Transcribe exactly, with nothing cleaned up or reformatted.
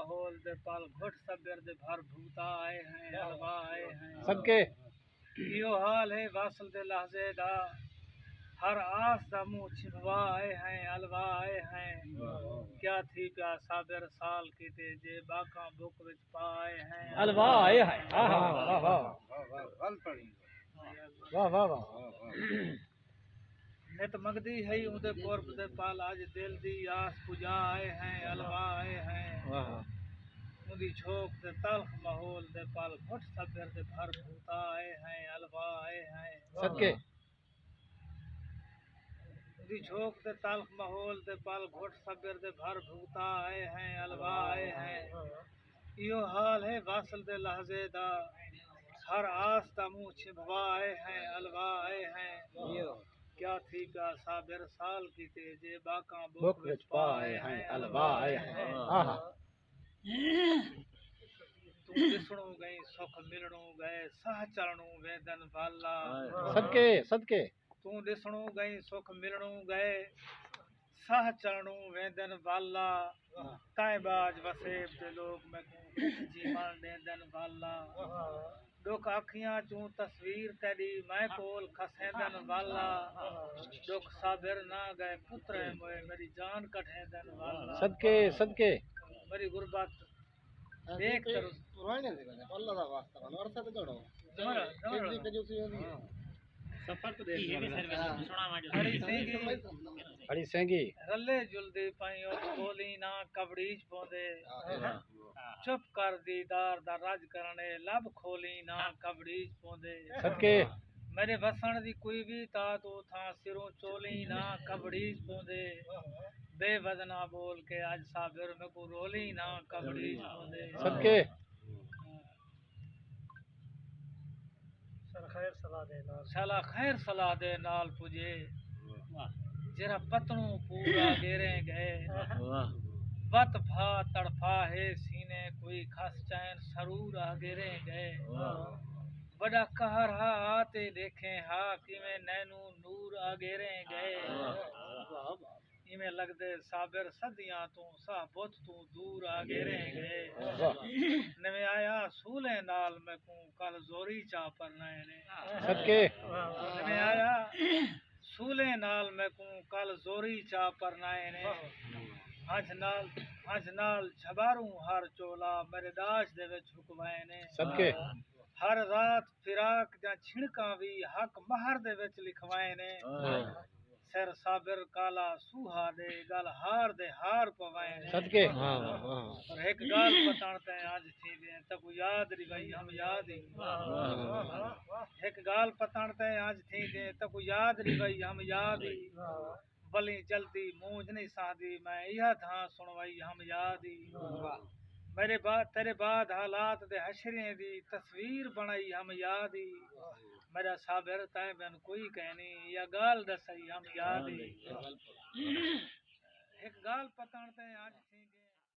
ہول دے پل گھٹ صبر دے بھر بھگتا آئے ہیں، الوا آئے ہیں۔ صدقے۔ ایہو حال ہے واصل دے لحظے دا، ہر آس دا منہ چھپوا آئے ہیں، الوا آئے ہیں۔ کیا تھی پیا صابر سال کیتے، جے باکاں بک وچ پا آئے ہیں۔ الوا آئے ہیں۔ آہا، واہ، واہ۔ واہ، واہ، واہ۔ نت منگدی ہئی اوندے قرب دے پل، اڄ دل دی آس پڄا آئے ہیں، الوا آئے ہیں۔ واہ۔ اوندی جھوک دے تلخ ماحول دے پل، گھٹ صبر دے بھر بھگتا آئے ہیں، الوا آئے ہیں۔ صدقے۔ اوندی جھوک دے تلخ ماحول دے پل، گھٹ صبر دے بھر بھگتا آئے ہیں، الوا آئے ہیں۔ ایہو حال ہے واصل دے لحظے دا، ہر آس دا منہ چھپوا آئے ہیں، الوا آئے ہیں۔ کیا تھی پیا صابر سال کیتے، جے باکاں بک وچ پا آئے ہیں، الوا آئے ہیں۔ آہا۔ توں ݙسݨوں ڳئیں سکھ ملݨوں ڳئے، ساہ چلݨوں ویندن والا۔ صدقے، صدقے۔ توں ݙسݨوں ڳئیں سکھ ملݨوں ڳئے، ساہ چلݨوں ویندن والا۔ تائیں ٻاجھ وسیب دے لوک میکوں کجھ جیوݨ ݙیندن والا۔ ݙکھ اکھیاں چوں تصویر تیݙی میں کول کھسیندن والا۔ ݙکھ صابر نہ ڳئے پتریں موئے، میݙی جان کڈھیندن والا۔ صدقے، صدقے۔ میݙی غربت ݙیکھ تے رس- پراݨے دے بندے، اللہ دا واسطہ بندے، عرصہ تے گھڑو۔ زمر، زمر۔ اتنی کنجوسی ہوندی ہے۔ سفر تو دیکھ۔ ہڑی سینگی، ہڑی سینگی۔ رلے جلدے پائیں او کھولی نہ کبڑیج پوندے۔ چپ کر دیدار دا رج کرݨے، لب کھولی نہ کبڑیج پوندے۔ صدقے۔ میݙے وسݨ دی کوئی وی تاں توں تھاں سروں چولی نہ کبڑیج پوندے۔ بے وزنا ٻول کے اڄ صابر میکوں رولی نہ کبڑیج پوندے۔ صدقے۔ شالا خیر صلاح دے نال۔ شالا خیر صلاح دے نال پڄے۔ واہ۔ جیڑھا پتݨوں پورا گیریں ڳئے۔ واہ۔ وت بھا تڑپا ہے سینے، کوئی کھس چین سرور آ گیریں ڳئے۔ واہ۔ وݙا قہر ہا آ تے ݙیکھیں ہا، کیویں نینوں نور آ گیریں ڳئے۔ واہ۔ ایویں لڳدے صابر صدیاں توں ساہ بت توں دور آ گیریں ڳئے۔ واہ۔ نویں آیا سولیں نال میکوں کل زوری چا پرنائے نے۔ صدقے۔ نویں آیا سولیں نال میکوں کل زوری چا پرنائے نے۔ ہنجھ نال، ہنجھ نال جھباروں ہر چولا میݙے ݙاش دے وچ ہکوائے نے۔ صدقے۔ ہر رات فراق دیاں چھڑکاں وی حق مہر دے وچ لکھوائے نے۔ واہ۔ سر صابر کالا سوہا ݙے، ڳل ہار دے ہار پوائے نے۔ صدقے۔ واہ، واہ، واہ۔ پر ہک ڳالھ پتݨ تئیں انج تھیندے، تیکوں یاد ریوئی ہم یاد ای۔ واہ، واہ، واہ۔ ہک ڳالھ پتݨ تئیں انج تھیندے، تیکوں یاد ریوئی ہم یاد ای۔ ولیں جلدی مونجھ نئیں سہندی، میں ایہا دھاں سݨوائی ہم یاد ای۔ واہ۔ میݙے بعد، تیݙے بعد حالات دے حشریں دی تصویر بݨائی ہم یاد ای۔ میݙا صابر تیں بن کوئی کائنی، یا ڳالھ ݙسائی ہم یاد ای۔ ہک ڳالھ پتݨ تئیں انج